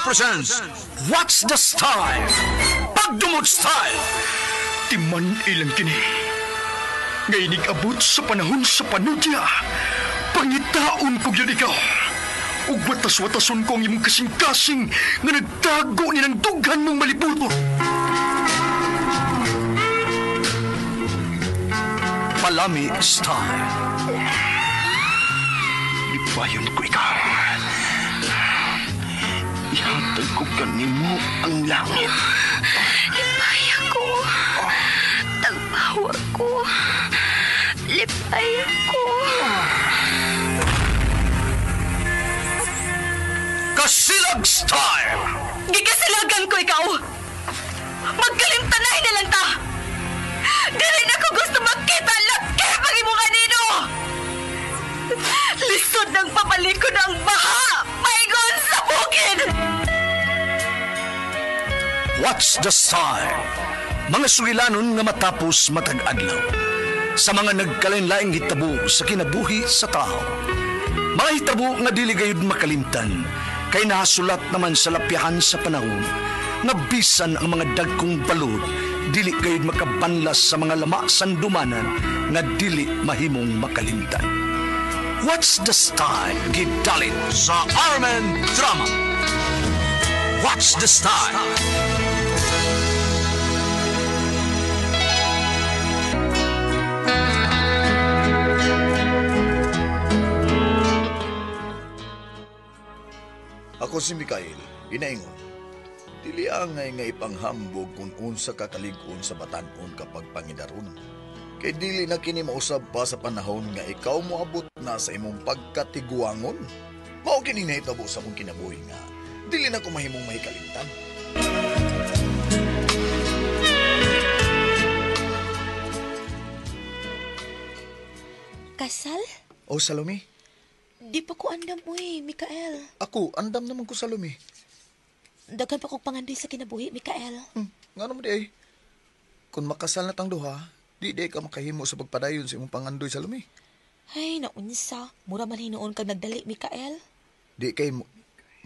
presents What's the Style? Pagdumot Style! Timan ilang kini. Nga abot sa panahon sa panudya. Pangitaon ko gyud ikaw. Ug watas-watason ko ang imong kasing-kasing nga nagtago ni ng dughan mong malibuto. Palami Style. Lipayon ko ikaw. Ihatag ko kanimo ang langit. Lipay ako. Tagpawa ko. Lipay ako. Kasilag Style! Gikasilagan ko ikaw! Magkalimtanay na lang ta! Dili na ko gusto makita laki pag imo kanino! Lisod ng papalikod ang baha! Paingon sa bukid! What's the Style? Mga sugilanon nga matapos matag adlaw. Sa mga nagkalain-laing hitabo sa kinabuhi sa tao. Mga hitabo nga dili gayud makalimtan, kay nahasulat naman sa lapyahan sa panahon, nga bisan ang mga dagkong balod, dili gayud makabanlas sa mga lama sandumanan nga dili mahimong makalimtan. What's the Style? Gidalit sa Armen Drama. What's the Style? Ako si Mikael, ginaingon. Dili angay nga ipanghambog kung unsa ka kalig-on sa batan-on kapag pangidaron. Kay dili na kini mausab pa sa panahon nga ikaw moabot na sa imong pagkatiguangon. Mao kini nahitabo sa akong kinabuhi nga dili na ko mahimong mahikalimtan. Kasal? O Salome, Di pa ko andam, uy, Mikael. Ako andam naman ko Salome. Daghan pa kong pangandoy sa kinabuhi, Mikael. Ngano mo di ay? Kung makasal na tang duha, di di ka makahimo sa pagpadayon sa imong pangandoy Salome. Ay, naunsa. Mura man hinuon kag nagdali, Mikael. Di kay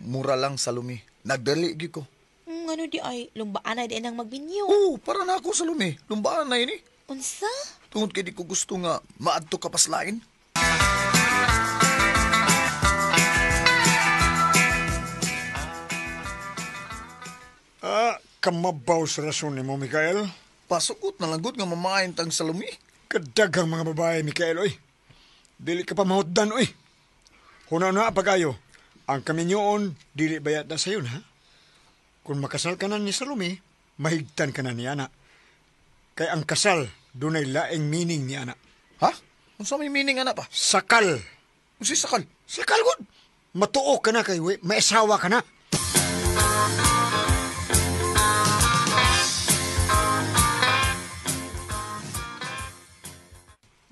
mura lang Salome. Nagdali gyud ko. Ngano di ay, lumbaan na di nang magbinyo. Oo, para na ako Salome. Lumbaan na ini. Unsa? Tungod kay di ko gusto nga maadto ka paslain. Ah, kamabaw sa rason ni mo, Mikael. Pasukot na lang gud nga mamain tang Salome. Kadaghang mga babae, Mikael, oy. Dili ka pa mahutdan, oy. Huna na pagayo. Ang kaminyoon, dili bayat na sayon, ha? Kung makasal ka na ni Salome, mahigtan ka na ni Ana. Kay ang kasal, dunay laing meaning ni Ana. Ha? Unsa may meaning ana pa? Sakal. Unsa sakal? Sakal gud. Matuo ka na kay may asawa ka na.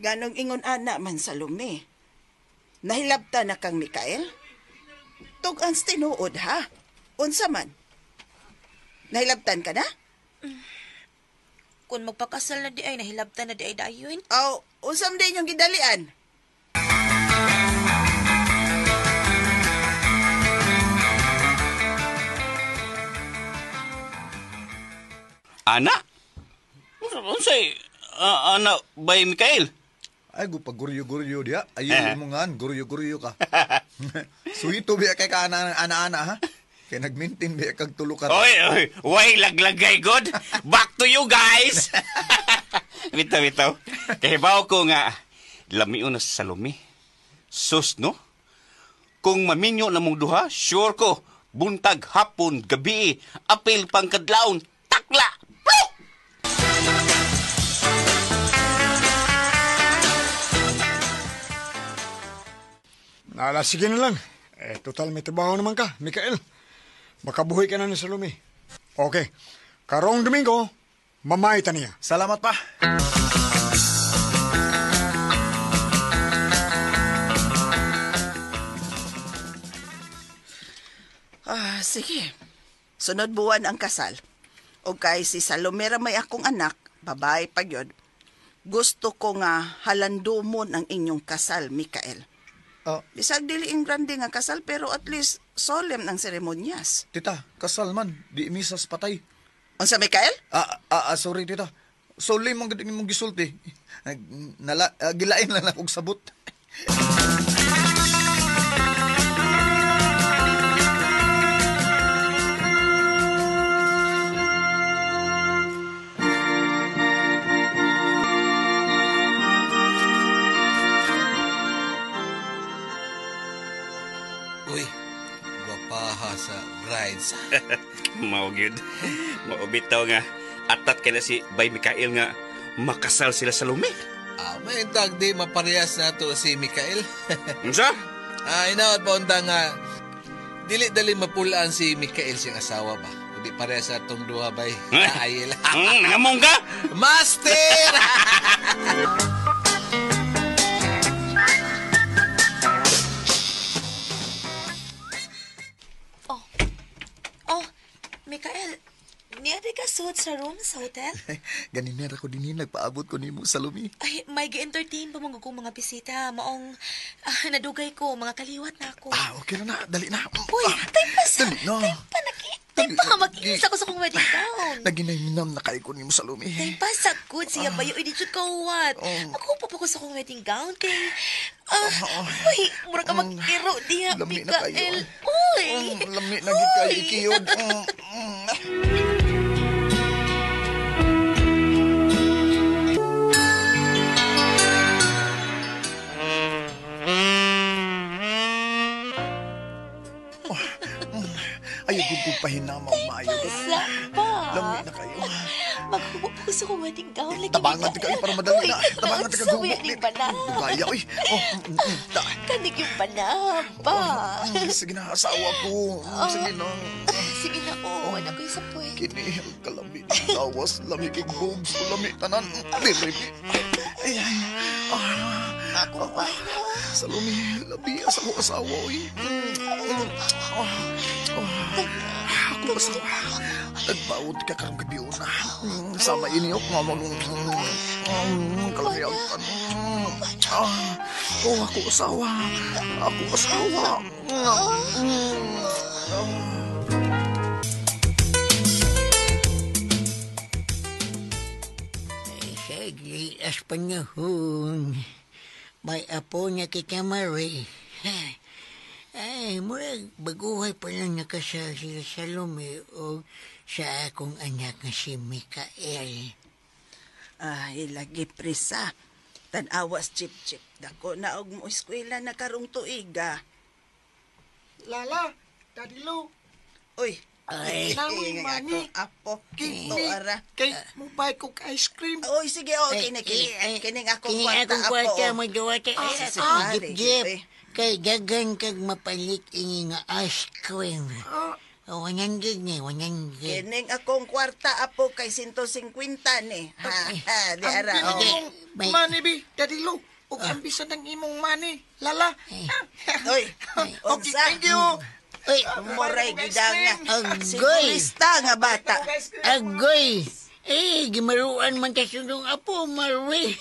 Ganong ingon ana man Salome. Nahilabta na kang Mikael? Tug-an tinuod ha? Unsa man? Nahilabtan ka na? Kung magpakasal na di ay, nahilabtan na di ay dayon. Aw, unsa man din yung gidalian? Ana? Unsay ana bay Mikael? Ay, gupag guryo-guryo diya. Ayaw mo nga, guryo-guryo ka. Suhito biya kay ka ana-ana ha? Kay nagmintin biya kag tulo ka. Oy, oy, way laglagay god. Back to you guys. Bitaw, bitaw. Kay bawo ko nga lamion na sa Salome. Sus no? Kung maminyo na mong duha, sure ko buntag, hapon, gabi, apil pang kadlawon, takla. Pluk! Nala, sige na lang. Eh, total may trabaho naman ka, Mikael. Makabuhi ka na ni Salome. Okay. Karong Domingo, mamay ta niya. Salamat pa. Ah, sige. Sunod buwan ang kasal. O kay si Salome ra may akong anak, babae pa gyud. Gusto ko nga halandumon ang inyong kasal, Mikael. Oh. Bisag dili ang grande nga kasal pero at least Solemn ang seremonyas. Tita, kasal man, di misas patay. Unsa, Mikael? Sorry tita. Solemn ang gid imong gisulti. Gilain lang na kog sabot. Uy, gwapaha sa brides. Mao gyud. Mao bitaw nga atat kay na si Bay Mikael nga makasal sila sa Salome. May tag di maparehas na to si Mikael. Unsa? Inaot pa unta nga dili dali mapulaan si Mikael siyang asawa ba. Kundi parehas na tong duha bay. Ayel. Nangamong ka? Master! Oh, Mikael, niya di ka suot sa room sa hotel? Ganin na ko dinhi nagpaabot ko nimo Salome. Ay, may gi-entertain pa mong kong mga bisita. Maong nadugay ko, mga kaliwat na ako. Okay na na, dali na. Uy, time pa sa... Dali na. Time pa, time pa nga mag-iisa ko sa kong wedding gown. Naginahinam na kay ko nimo Salome. Time pa sa good siya ba yun? Di jud ka uwat. Maghupo pa ko sa kong wedding gown kay... Uy, mura ka mag-iro diha, Lami na kayo, Mikael. Uy! Lami na gid kayo Uy. ikiyod. Ayaw ko kong pahinama maayo. Pasa pa. Lami na kayo. Maghubo pa ko sa kong wedding gown. Lagi, Tabangan ti kayo para madali na. Tabangan ti kayo. Sabi ni banab. Bugaya, uy. Oh, Kanig yung banab pa. Sige na, asawa ko. Sige na. Sige na, oh. Wala ko yung sa puwet. Kini, ang kalami ng lawas, lami kay boobs, lami tanan. Dili. Ay, ay. Ako pa. Salome, labi sa ako asawa, uy. Ako asawa. Nagbaod ka karong gabi una. Sama iniyok nga mag... Kalami ang tanong. Oh, ako asawa. Ako asawa. Sa as panahon, may apo niya kita Marie. Ay, murag baguhay pa lang nakasal sila Salome o sa akong anak na si Mikael. Ay, lagi prisa. Tan-awas chip-chip. Dako na og mo eskwela na karong tuiga. Lala, Daddy Lou, Uy, Ay, Namoy mani. Apo, Kini, to ara. kay mubay ko ice cream. Uy, sige, oh, kini, kini. Kining akong kini kwarta, akong apo. kwarta, oh. magduwata. Ay, si ako, pare, jip-jip. eh. Kay dagan kag mapalit ini nga ice cream. Oh, 100 ni, 100. Kining akong kwarta, apo, kay 150 ni. Ha, ha, di ara, Ang oh. imong May- money, bi, Daddy Lou. Ug ang bisan ng imong money, Lala. Uy, Okay, unsa? thank you. Uy, Moray gidanga. Agoy. Sigurista nga bata. Agoy! Eh, gimaruan man ta sundong apo, Marwi.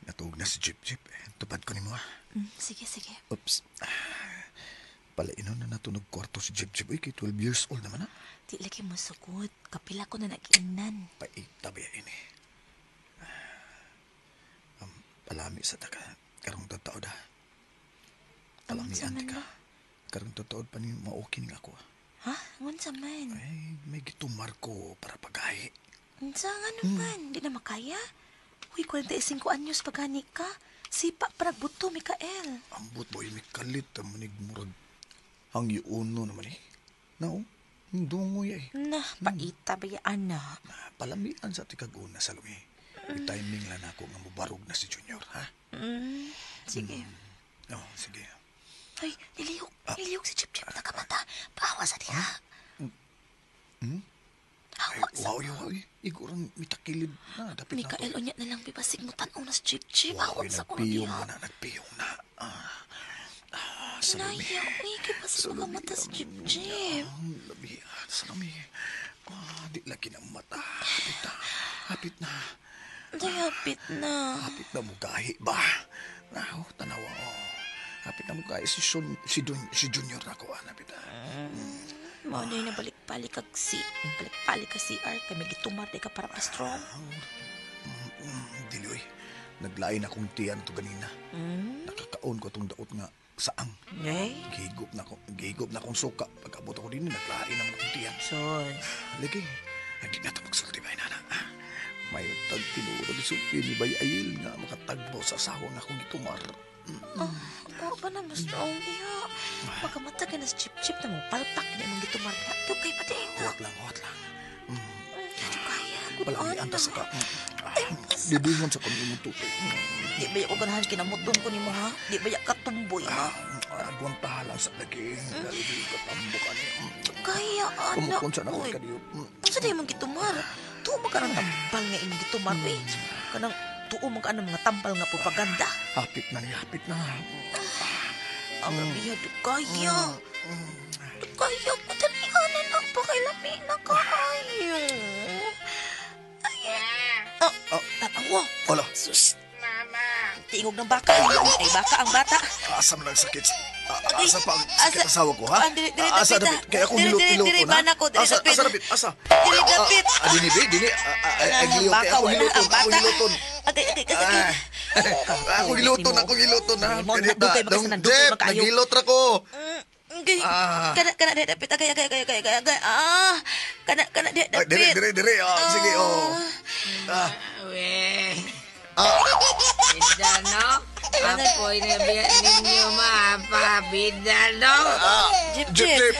Natuog na si Jeep Jeep. Tupad ko nimo ah. Sige, sige. Oops. Palainon na natunog kwarto si Jeep Jeep. Uy, kay 12 years old naman ah. Di lagi mo sugod. Kapila ko na nag-ingnan. Paita ba ini? Palami sa taka. Karong totoo da. Palamian man ka. Karong totoo pa ni maokin nga ako. Ha? Ngunsa man? Ay, may gitumar ko para pagahi. Unsa nga naman? Di na makaya? Uy, 45 anyos pagani ka. Sipa para buto, Mikael. Ambot boy, may kalit ang manig murag. Hangyono naman eh. Nao, dungoy eh. Na, paita ba ya, anak? Palamian sa tikag una sa lumi. I-timing lang ako nga mubarog na si Junior, ha? Sige. Oh, sige. Ay, niliyok. Niliyok si Chip Chip. Nakamata. Paawa sa diha. Ay, Awa sa... wow, wow, wow. Igurang mitakilid na. Dapit na Mikael, unya na lang bibasig mo tanaw na si Chip Chip. Wow, Awa sa kuno nagpiyong diha. na, nagpiyong na. Salome. Naya, uy, kay basig makamata si Chip Chip. Ang labi, Salome. Di lagi ng mata. Hapit na. Hapit na. Dayapit na. Hapit na mo gahi ba? Naho, tanawa oh. Hapit na mo gahi si Sun, si, Dun, si Junior na ko ah, napit ah. Mao na yung nabalik-balik kag si balik-balik ka CR kay may gitumar di ka para pa strong. Dili oy. Naglain akong tiyan to ganina. Nakakaon ko tong daot nga saang. Eh? Gihigop na akong suka. Pag-abot ako din, naglain naman akong tiyan. Sus. Lagi, hindi na ito magsulti ba, nana? May tag tinuod sulti ni Bay Ayil nga makatagbo sa asawa nga akong gitumar. Oh, ba na mas strong diha? Makamata ka na sa chip-chip na mo palpak na imong gitumar na. Dugay pa din. Huwat lang, huwat lang. Dugay. Palagi antas ka. Dibingon sa kong imong tutoy. Di ba ko ganahan kinamuton ko nimo ha? Di ba ka tumboy ha? Agwanta lang sa lagi. Dali di ka tambo ka niya. Kaya anak. Kumukon sa nako Uy. kadiyo. Unsa di imong gitumar? Tuo man ka ng tambal nga imong gitumar eh. Kanang tuo man ka ng mga tambal nga propaganda. Hapit na niya, hapit na. Ang iya, dugaya. Dugaya ko dali ana na pa kay lami na kaayo. Ay. Oh, tatawa. Hola. Sus. Tingog ng baka. Ay, baka ang bata. Asa man ang sakit. Ay, Asa pa ang sakit asawa ko, ha? Ah, dili, dili, Asa dapit, dapit? Kaya akong Dili, dili, hilot-hiloton, dili, ha? bana ko, dili, Asa, dapit. asa dapit? Asa? Dili, dapit. Dini, be, dini. Ang Agliw, baka, kaya akong wala hiluton, ang akong bata. hiluton. Agay, agay, kasakit. Ako hiluton, ako hiluton, ha? Mo, dugay, makasanan, dugay, Jeff, magkaayo. naghilot ra ko. Okay. Kana, kana, di, dapit. Agay, agay, agay, agay, agay, agay. Ah, kana, kana, di, Ay, dapit. dire, dire, dire. Sige, oh. We. Bida, no? Apoy na biya ninyo, mapa. Bida, no? Jeep, Jeep, jeep. jeep.